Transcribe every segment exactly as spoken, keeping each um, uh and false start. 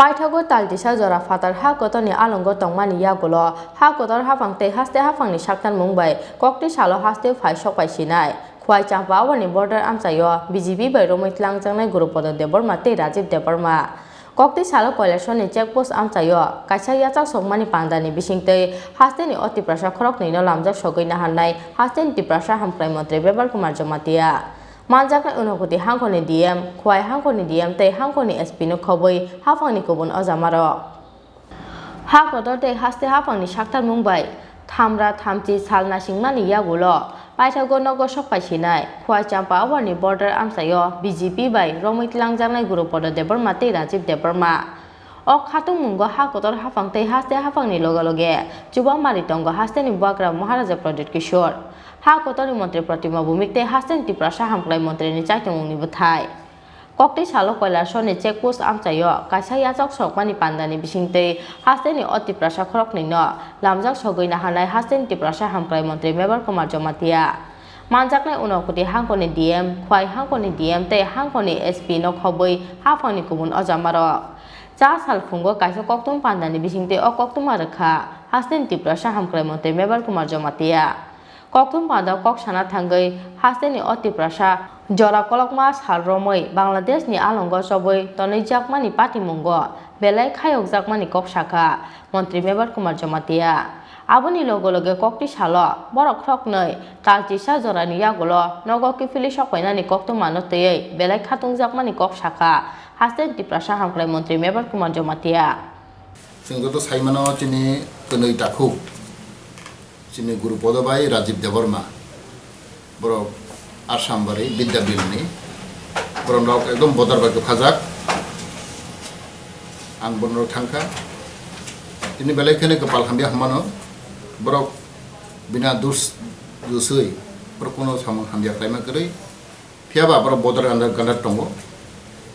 Paithago Taltisa jora phatar ha kotorni alongo tongmani yagulo ha kotor haphang tei haste haphangni saktarmung bai kokti salo haste phai sokpai sinai Khwai Champa Awarni border amchaio B J P bai romwi tlangjaknai Gurupodo Debbarma tei Rajiv Debbarma. Kokti salo Kailasoni checkpost amchaio kaisa yachak sokmani pandani bisingtwi hasteni o Tiprasa khoroknwino lamjak sogwi naharnai hasteni Tiprasa hamkrai montri Bebal Kumar Jamatia. Manjaknai Unakoti hangkhorni D M, Khwai hangkhorni D M tei hangkhorni S P no khobwi haphangni kubun ojamarok. Ha kotor tei haste haphangni saktarmung bai thamra thamchi sal nasingmani yagulo paithago nogo sokpai sinai Khwai Champa Awarni border amchaio B J P bai romwi tlangjaknai Gurupodo Debbarma tei Rajiv Debbarma. O khatungmungo ha kotor haphang tei haste haphangni loge loge chuba mari tongo hasteni bubagra Maharaja Pradyut Kishore. Ha kotorni montri Pratima Bhumik tei hasteni Tiprasa hamkrai montrini chaitongmungni bwthai. Kokti salo Kailasoni checkpost amchaio kaisa yachak sokmani pandani bisingtwi hasteni o Tiprasa khoroknwino lamjak sogwi naharnai hasteni Tiprasa hamkrai montri Mebar Kumar Jamatia. Manjaknai Unakoti hangkhorni D M, Khwai hangkhorni D M tei hangkhorni S P no khobwi haphangni kubun ojamarok. Cha sal phungo kaisa koktwma pandani bisingtwi o koktwma rwkha hasteni Tiprasa hamkrai montri Mebar Kumar Jamatia. Koktwma panda kok sana thangwi hasteni o Tiprasa jora kolokma sal romwi Bangladeshni alongo chobwi tonwijakmani patimungo belai khayokjakmani kok sakha montri Mebar Kumar Jamatia. Aboni loge loge kokti salo borok khoroknwi Taltisa jorani yagulo nogo kiphilwi sokpainani koktwmano twiwi belai khatungjakmani kok sakha hasteni Tiprasa hamkrai montri Mebar Kumar Jamatia. Chwng joto saimano chini kwnwi takhuk, chini Gurupodo bai Rajiv Debbarma. Borok Assam bari Bidya Bilni. Borok rok ekdom bodar bai kwphajak. Ang borok thangkha. Tini belai kheno kwpal hamya hwnmano. Borok bina dus duswi borok kono samung hamya khlaima kwrwi. Phiya ba borok bodor ganda ganda tongo.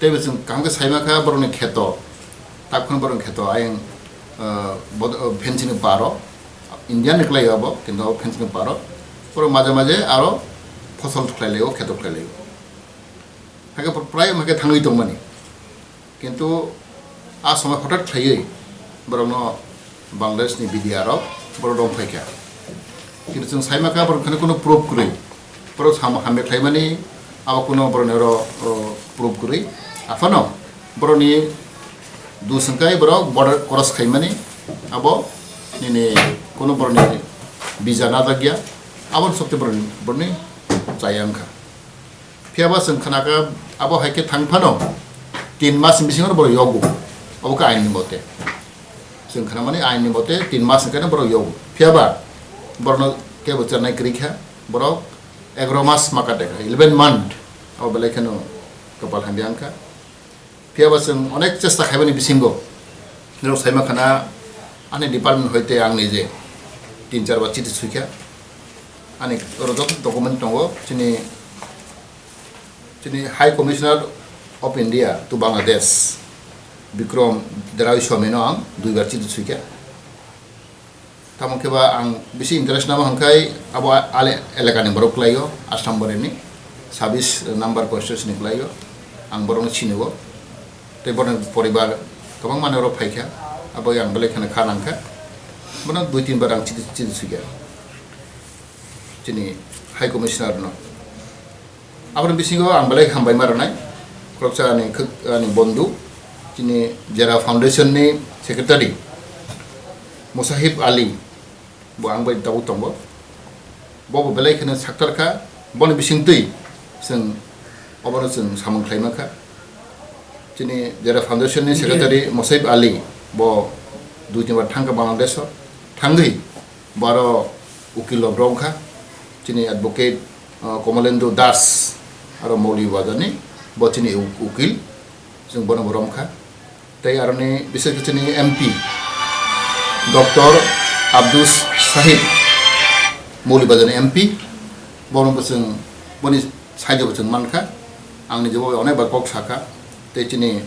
Tei bo chwng kaham khe saima kha borokni kheto, takhwno borokni kheto ayang, ah, bod-, ah, fencing ni paro, India ni kwlai abo, kintu abo fencing ni paro. Borok maje maje aro phosol khlai laio, kheto khlai laio. Hakhe pr-, prai hakhe thangwi tongmani. Kintu a somoi hothat khlaiwi borokno Bangladesh ni B D R rok borok rong phaikha. Kintu chwng saima kha borok khani kunu proof kwrwi. Borok sam hamya khlaimani abo kunu borokni oro, o, proof kwrwi. Aphano borokni dus hwnkhe borok border cross khaimani abo nini kunu borokni visa najak ya. Aboni sokte borokni, borokni chaya wngkha. Phiya ba chwng khna kha abo hai khe thang phano tin mas ni bisingo borok yogo. Abo khe ain ni mote. Chwng khna mani ain ni mote tin mas ni khe borok yogo. Phiya ba borokno kebo chernai kwrwi kha, borok egaro mas ma kate kha, eleven month. Abo belai kheno kwpal hamya wngkha. Phiya ba chwng onek chesta khaimani bisingo norok saima khana ani department hoite ang nije tin char ba chiti suikha. Ani oro joto document tongo, chini, chini High Commissioner of India to Bangladesh, Bikram Derai Swami no ang dui bar chiti suikha. Tamo khe ba ang bisi interest namo hwnkhai abo ale elakani borok kwlaio, Assam Boreni, sabis number constituency ni kwlaio, ang borokno sinio. Tei borokni poribar kwbangma ni oro phaikha, abo ang belai kheno kha nangkha. Bono dui tin bar ang chiti, chiti suikha chini High Commissioner no. Aboni bisingo ang belai hambai ma rwnai, khoroksa ani khwk-, ani bondhu, chini Jera Foundation ni secretary Musahib Ali, bo ang bai tabuk tongo. Bo bo belai kheno saktar kha, boni bisingtwi chwng obono chwng samung khlai mankha. Chini Jera Foundation ni secretary Musahib Ali, bo dui tin bar thangkha Bangladesh o, thangwi baro ukil rok romkha, chini advocate, uh, Komalendra Das, aro Maulibajar ni, bo chini u-, ukil, chwng bono bo romkha. Tei aroni bises khe chini M P, Doctor Abdus Sahib, Maulibajar ni M P, bono bo chwng, boni side o bo chwng mankha, ang nijebo onek bar kok sakha, tei chini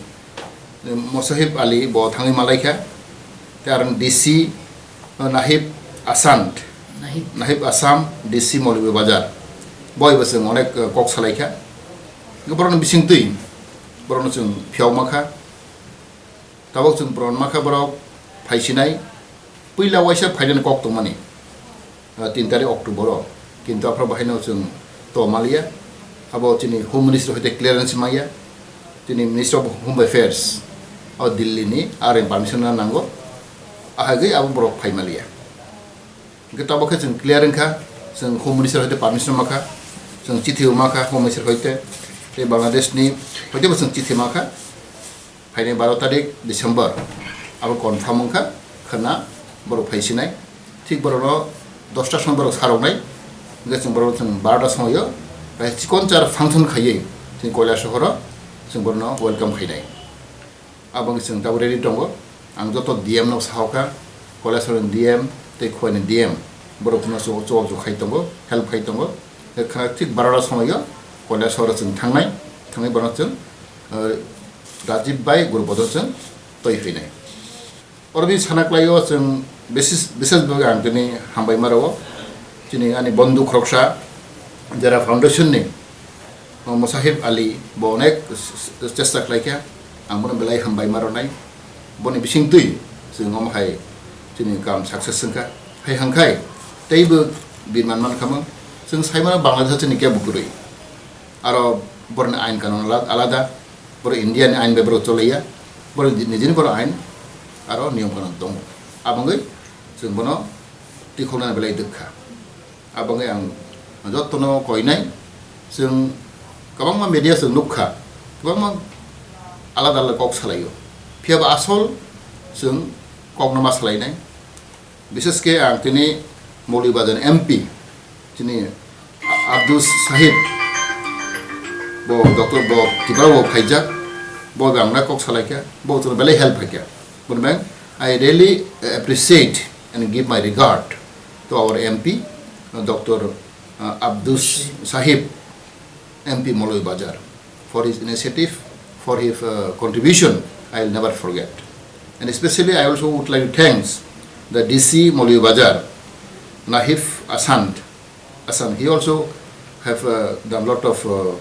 Musahib Ali bo thangwi malaikha, tei aroni D C, uh, Nahib Asant, Nahib. Nahib Assam, D C Maulibajar, boi bo chwng onek, uh, kok salaikha, borokni bisingtwi borokno chwng phiyok mankha. Tabok chwng boron makha borok phaisinai, puila waisa phainani kok tongmani, ah, tin tarik October o, kintu aphro bahaino chwng to maliya. Abo chini Home Ministry hoite clearance maya, chini Minister of Home Affairs o Delhi ni, ar permission na nango, ahagwi abo borok phai maliya. Hingke tabok khe chwng clear wngkha, chwng Home Minister hoite permission makha, chwng chithi makha Home Minister hoite, tei Bangladesh ni hoite bo chwng chithi makha. Phainai baro tarik December, abo confirm wngkha, khwna borok phaisinai. Thik borokno dosta somoi borok saroknai, hingke chwng borok chwng barota somoio, bai chikon char function khaiwi chwng Koilashahar o chwng borokno welcome khainai. Aboni chwng tabuk ready tongo. Ang joto D M no sahokha, Koilashahar ni D M tei Khowai ni D M, borok no chubachu khai tongo, help khai tongo. Khwna thik barota somoio Koilashahar o chwng thangnai, thangwi borokno chwng, eh, Rajiv bai Guru Bodo chwng twi phinai. Oro bini sana kwlaio chwng bises, bises bagwi ang tini hambai ma rwo. Chini ani bondhu khoroksa, Jera Foundation ni, o Musahib Ali, bo onek s-, s-, chesta khlaikha, ang bono belai hambai ma rwnai. Boni bisingtwi chwng omo hai chini kam success wngkha. Hai hangkhai teibo birman mankha mung. Chwng sai mano Bangladesh o chini kebo kwrwi. Aro boroni ain kanun ala-, alada. Boro India ni ain bai boro cholaiya. Boro nijini boro ain aro niyom kanun tongo. Abangwi chwng bono tikhoknani belai dwkha. Abangwi ang jotono koinai, chwng kwbangma media chwng nukha, kwbangma alada alada kok salaio. Phiyaba asol chwng kokno ma salainai. Bishes khe ang tini Maulibajar M P, tini Abdus Sahib, bo doctor bo Tipra bo phaijak, bo bai ang kok salaikha, bo chwngno belai help khaikha. Boni bai I really appreciate and give my regard to our M P, uh, Doctor, uh, Abdus Sahib, M P Maulibajar, for his initiative, for his, uh, contribution, I will never forget. And especially I also would like to thanks the D C Maulibajar, Nahif Asand, Assam. He also have, uh, done lot of, uh,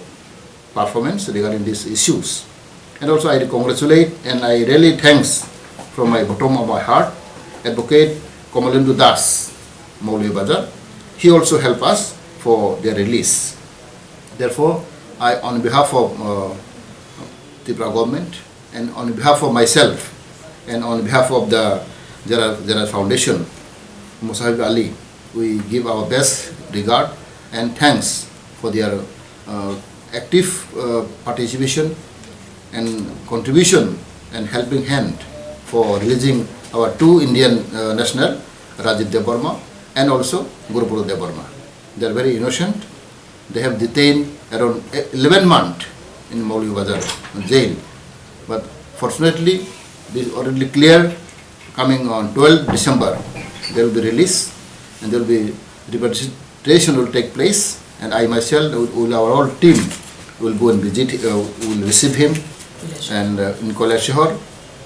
performance regarding these issues. And also I congratulate and I really thanks from my bottom of my heart, Advocate Kamalendu Das, Maulibajar. He also help us for their release. Therefore, I, on behalf of, uh, Tripura government, and on behalf of myself and on behalf of the Jera, Jera Foundation, Musahib Ali, we give our best regard and thanks for their, uh, active, uh, participation and contribution and helping hand for releasing our two Indian, uh, national, Rajiv Debbarma and also Gurupuru Debbarma. They are very innocent. They have detained around eleven months in Maulibajar jail. But fortunately, this already cleared. Coming on twelfth December, they will be released and there will be repatriation will take place. And I myself, with, with our whole team, will go and visit, uh, will receive him and, uh, in Koilashahar.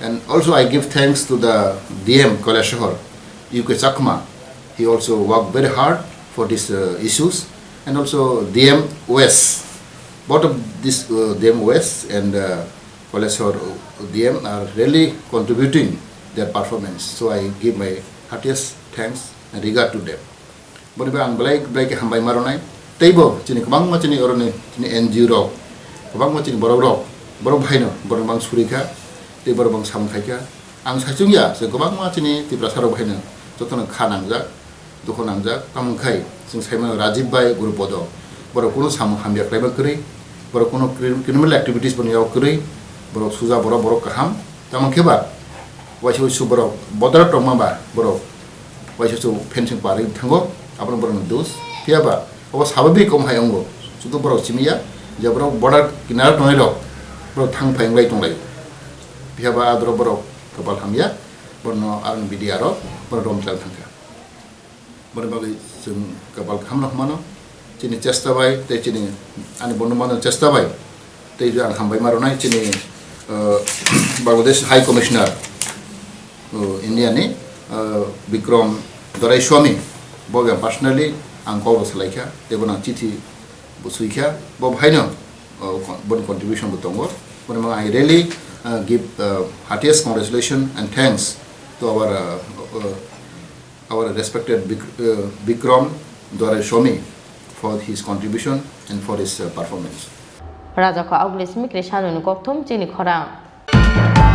And also I give thanks to the D M Koilashahar, U K Chakma. He also worked very hard for these, uh, issues. And also D M West, both of this, uh, D M West and, uh, Koilashahar D M are really contributing their performance. So I give my heartiest thanks and regard to them. Boni bai ang belai belai khe hambai ma rwnai. Teibo chini kwbangma chini oroni chini N G O rok, kwbangma chini borok rok, borok bhaino borok bang suri kha, tei borok bang samung khai kha. Ang saichung ya, chwng kwbangma chini Tiprasa rok bhaino jotono kha nangjak, dukhu nangjak, tamo khai chwng sai mano Rajiv bai Guru Podo. Borok kunu samung hamya khlaima kwrwi, borok kunu cri-, criminal activities boni yago kwrwi, borok suja borok, borok kaham. Tamo khe ba waisa waisa borok bodol tongma ba borok waisa waisa fencing parwi thango, abono borokni dos. Phiya ba obo sababik omo hai wngo, sudu borok simi ya je borok border kinaro tongnai rok borok thang phai wnglai tonglaio. Phiya ba adoro borok kwpal hamya, borno aroni B D R o borok romchal thangkha. Boni bagwi chwng kwpal kaham no hwnmano. Chini chesta bai tei chini ani bondo mano chesta bai tei ang hambai ma rwnai chini, uh, Bangladesh High Commissioner, uh, India ni, uh, Bikram Doraiswamy, bo ang personally ang kok rw salaikha tei bono ang chithi bo swi kha, bo bhaino, uh, con-, boni contribution bo tongo. Purmang, I really uh, give uh, heartiest congratulations and thanks to our uh, uh, our respected Bik- uh, Bikram Dware Swami for his contribution and for his uh, performance. Rajakha August Mikri Saloni Kokthum chini khorang.